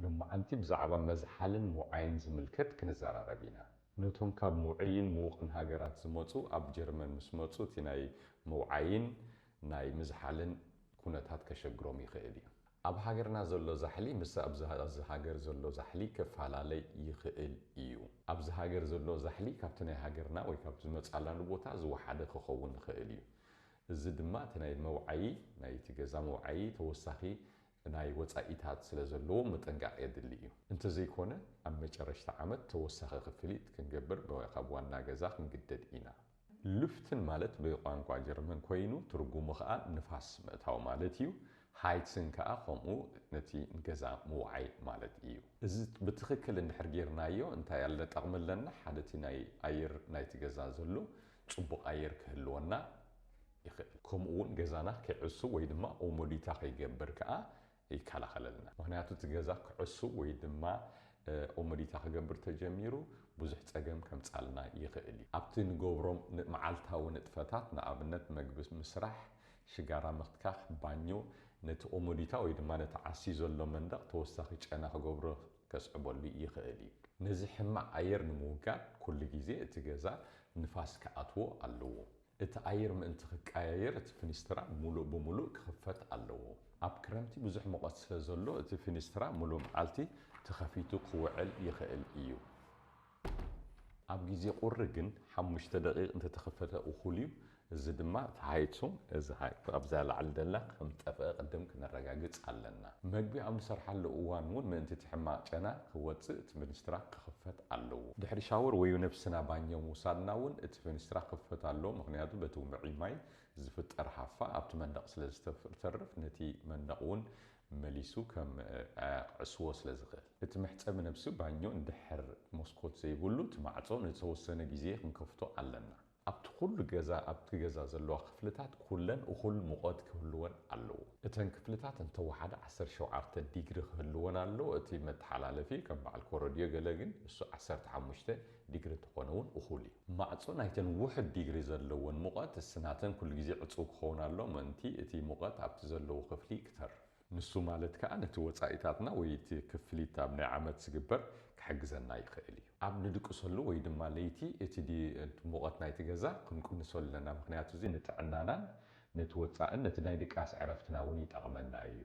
ሎማዓንቲ ብዛዕባ መዝሓልን ምውዓይን ዝምልከት ክንዘራረብ ኢና። ነቶም ካብ ምውዕይን ምዉቕን ሃገራት ዝመጹ፣ ኣብ ጀርመን ምስ መጹ፣ እቲ ናይ ምውዓይን ናይ ምዝሓልን ኩነታት ከሸግሮም ይኽእል እዩ። ኣብ ሃገርና ዘሎ ዛሕሊ ምስ ኣብዚ እዚ ሃገር ዘሎ ዛሕሊ ክፈላለይ ይኽእል እዩ። ኣብዚ ሃገር ዘሎ ዛሕሊ ካብቲ ናይ ሃገርና ወይ ካብቲ ዝመጻላሉ ቦታ ዝወሓደ ክኸውን ይኽእል እዩ። እዚ ድማ እቲ ናይ መውዓዪ፣ ናይቲ ገዛ መውዓዪ ተወሳኺ ናይ ወጻኢታት ስለ ዘለዎ ምጥንቃቕ የድሊ እዩ። እንተዘይኮነ፣ ኣብ መጨረሽታ ዓመት ተወሳኺ ክፍሊት ክንገብር ብ-፣ ካብ ዋና ገዛ ክንግደድ ኢና። ሉፍትን ማለት ብቋንቋ ጀርመን ኮይኑ፣ ትርጉሙ ኸኣ ንፋስ ምእታው ማለት እዩ። ሃይትን ከኣ ከምኡ ነቲ ገዛ ምውዓይ ማለት እዩ። እዚ ብትኽክል እንድሕር ጌርናዮ፣ እንታይ ያለ ጠቕሚ ኣለና? ሓደ እቲ ናይ ኣየር ናይቲ ገዛ ዘሎ ጽቡቕ ኣየር ክህልወና ይኽእል። ከምኡ እውን ገዛና ከይዕሱ ወይ ድማ ኦሞሊታ ከይገብር ከኣ ይከላኸለልና። ምኽንያቱ እቲ ገዛ ክዕሱ ወይ ድማ፣ እ፣ ኦሞሊታ ክገብር ተጀሚሩ ብዙሕ ጸገም ከምጻልና ይኽእል እዩ። ኣብቲ ንገብሮም ን-፣ መዓልታዊ ንጥፈታት፣ ንኣብነት መግቢ ምስራሕ፣ ሽጋራ ምኽትካኽ፣ ባኞ፣ ነቲ ኦሞሊታ ወይ ድማ ነቲ ዓስዩ ዘሎ መንደቕ ተወሳኺ ጨና ክገብሮ ከስዕበሉ ይኽእል እዩ። ነዚ ሕማቕ ኣየር ንምውጋድ ኩሉ ግዜ እቲ ገዛ ንፋስ ክኣትዎ ኣለዎ። እቲ ኣየር ምእንቲ ክቀያየር እቲ ፊኒስትራ ምሉእ ብምሉእ ክኽፈት ኣለዎ። ኣብ ክረምቲ ብዙሕ ሙቐት ስለ ዘሎ እቲ ፊኒስትራ ምሉእ መዓልቲ ተኸፊቱ ክውዕል ይኽእል እዩ። ኣብ ግዜ ቁሪ ግን ሓሙሽተ ደቂቕ እንተተኸፈተ እኹል እዩ። እዚ ድማ እቲ ሃይቱ፣ እዚ ሃይቱ ኣብዛ ላዕሊ ደላ ከም ጠፍአ ቅድም ክነረጋግጽ ኣለና። መግቢ ኣብ ንሰርሓሉ እዋን እውን ምእንቲ እቲ ሕማቕ ጨና ክወጽእ እቲ ፊኒስትራ ክኽፈት ኣለዎ። ድሕሪ ሻወር ወይ ነብስና ባኞ ምውሳድና እውን እቲ ፊኒስትራ ክኽፈት ኣለዎ፣ ምኽንያቱ በቲ ውምዒ ማይ ዝፍጠር ሃፋ ኣብቲ መንደቕ ስለ ዝተርፍ ነቲ መንደቕ እውን መሊሱ ከም፣ እ፣ ክዕስዎ ስለ ዝኽእል። እቲ መሕጸቢ ነብሲ ባኞ እንድሕር መስኮት ዘይብሉ፣ እቲ ማዕጾ ንዝተወሰነ ግዜ ክንከፍቶ ኣለና። ኣብቲ ኩሉ ገዛ፣ ኣብቲ ገዛ ዘለዋ ክፍልታት ኩለን እኹል ሙቐት ክህልወን ኣለዎ። እተን ክፍልታት እንተወሓደ ዓሰርተ ሸውዓተ ዲግሪ ክህልወን ኣለዎ። እቲ መተሓላለፊ ከም በዓል ኮረድዮ ገለ ግን እሱ ዓሰርተ ሓሙሽተ ዲግሪ እንተኾነ እውን እኹል እዩ። ማዕጾ ናይተን ውሑድ ዲግሪ ዘለወን ሙቐት እስናተን ኩሉ ግዜ ዕጹው ክኸውን ኣለዎ፣ ምእንቲ እቲ ሙቐት ኣብቲ ዘለዎ ክፍሊ ክተርፍ። ንሱ ማለት ከኣ ነቲ ወጻኢታትና ወይ እቲ ክፍሊት ኣብ ናይ ዓመት ዝግበር ክሕግዘና ይኽእል እዩ። ኣብ ንድቅሰሉ ወይ ድማ ለይቲ እቲ ዲ-፣ እቲ ሙቐት ናይቲ ገዛ ክንቅንሰሉ ኣለና፣ ምኽንያቱ እዚ ንጥዕናናን ነቲ ወጻእን ነቲ ናይ ድቃስ ዕረፍትና እውን ይጠቕመና እዩ።